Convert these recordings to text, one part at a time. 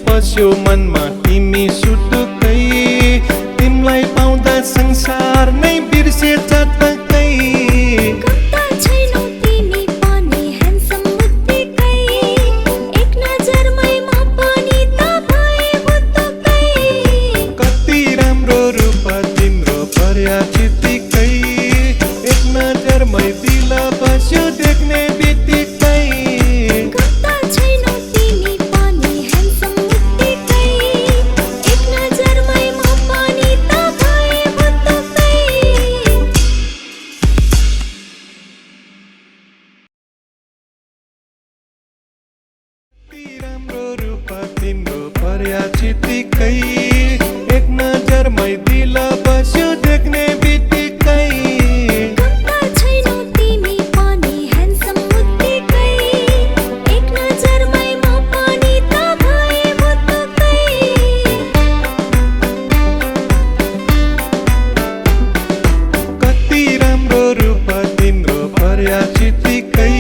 बस्यो मनमा तिमी सुटुकै, तिमलाई पाउँदा संसार नै बिर्से जतकै। कता छैनौ तिमी पनि ह्यान्डसम उत्तिकै, एक नजरमै म पनि त भए बुद्धकै। कति राम्रो रूप तिम्रो पर्या चित्तिकै, एक नजरमै दिल बस्यो देख्ने बित्तिकै। कता छैनौ तिमी पनि ह्यान्डसम उत्तिकै, एक नजरमै म पनि त भए बुद्धकै। कति राम्रो रूप तिम्रो पर्या चित्तिकै, एक नजरमै दिल बस्यो देख्ने बित्तिकै। कता छैनौ तिमी पनि ह्यान्डसम उत्तिकै, एक नजरमै म पनि त भए बुद्धकै। कति राम्रो रूप तिम्रो पर्या चित्तिकै,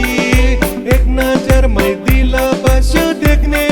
एक नजरमै दिल बस्यो देख्ने